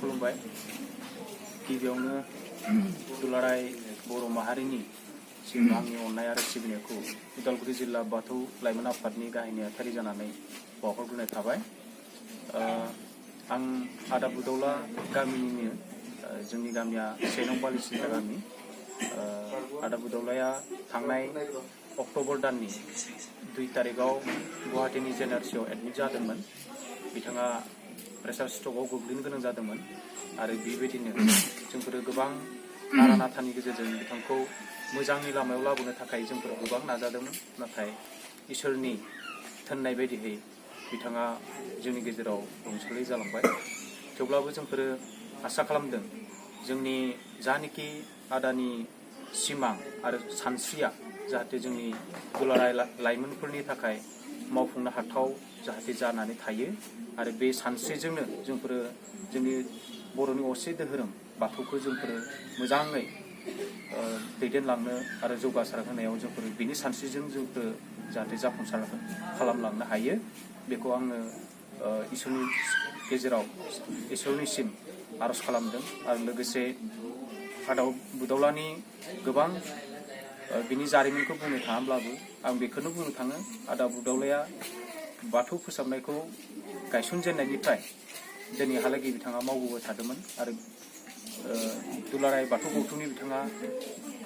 खुलुमबाय। गिबियावनो दुलाराय बर' माहारिनि आंनि अननाय आरो सिबिनायखौ उदालगुरि जिल्ला बाथौ लाइमोन आफादनि गाहाय नेहाथारि जानानै बावहरग्रोनाय थाबाय। आं आदा बुदौला गामिनिनो जोंनि गामिया 1 नं बालिसिन्दा गामि। आदा बुदौलाया थांनाय अक्ट'बर दाननि 2 तारिखआव गुवाहाटीनि जेएनआरसिआव एडमिट जादोंमोन। बिथाङा प्रेसार स्ट्रकआव गोग्लैनो गोनां जादोंमोन आरो बेबायदिनो जोंफोर गोबां नारा नाथानि गेजेरजों बिथांखौ मोजांनि लामायाव लाबोनो थाखाय जोंफोर गोबां नाजादोंमोन। नाथाय इसोरनि थिननाय बायदियै बिथाङा जोंनि गेजेराव रुंसारि जालांबाय। थेवब्लाबो जोंफोर आसा खालामदों जोंनि जानिखि आदानि सिमां आरो सानस्रिया जाहाथे जोंनि दुलाराय लाइमोनफोरनि थाखाय मावफुंनो हाथाव जाहाथे जानानै थायो आरो बे सानस्रिजोंनो जोंफोर जोंनि बर'नि असे धोरोम बाथौखौ जोंफोर मोजाङै दैदेनलांनो आरो जौगासार होनायाव जोंफोर बिनि सानस्रिजों जोंफोर जाहाथे जाफुंसार खालामलांनो हायो बेखौ आङो इसोरनि गेजेराव इसोरनिसिम आरज खालामदों। आरो लोगोसे आदा बुदौलानि गोबां बिनि जारिमिनखौ बुंनो थाङाब्लाबो आं बेखौनो बुंनो थाङो आदा बुदौलाया बाथौ फोसाबनायखौ गायसनजेननायनिफ्राय दिनैहालागै बिथाङा मावबोबाय थादोंमोन आरो दुलाराय बाथौ गौथुमनि बिथाङा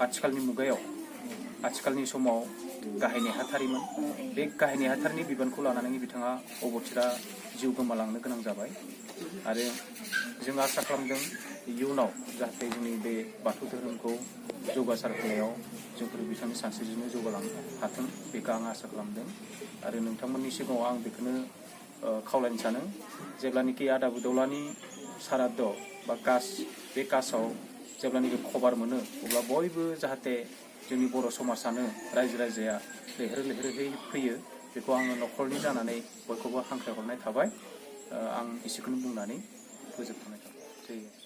आथिखालनि मुगायाव आथिखालनि समाव गाहाय नेहाथारिमोन। बे गाहाय नेहाथारिनि बिबानखौ लानानै बिथाङा अबथिरा जिउ गोमालांनो गोनां जाबाय आरो जों आसा खालामदों इयुनाव जाहाथे जोंनि बे बाथौ धोरोमखौ जौगासार होनायाव जोंफोर बिथांनि सानस्रिजोंनो जौगालांनो हाथों बेखौ आं आसा खालामदों। आरो नोंथांमोननि सिगाङाव आं बेखौनो खावलायनो सानो जेब्लानोखि आदा बुदौलानि साराद बा कास बे कासाव जेब्लानोखि खबर मोनो अब्ला बयबो जाहाथे जोंनि बर' समाजानो रायजो राजाया लैहोर लैहोरै फैयो बेखौ आङो न'खरनि जानानै बयखौबो हांख्रायहरनाय थाबाय। आं एसेखौनो बुंनानै फोजोबथ'नाय थाबाय।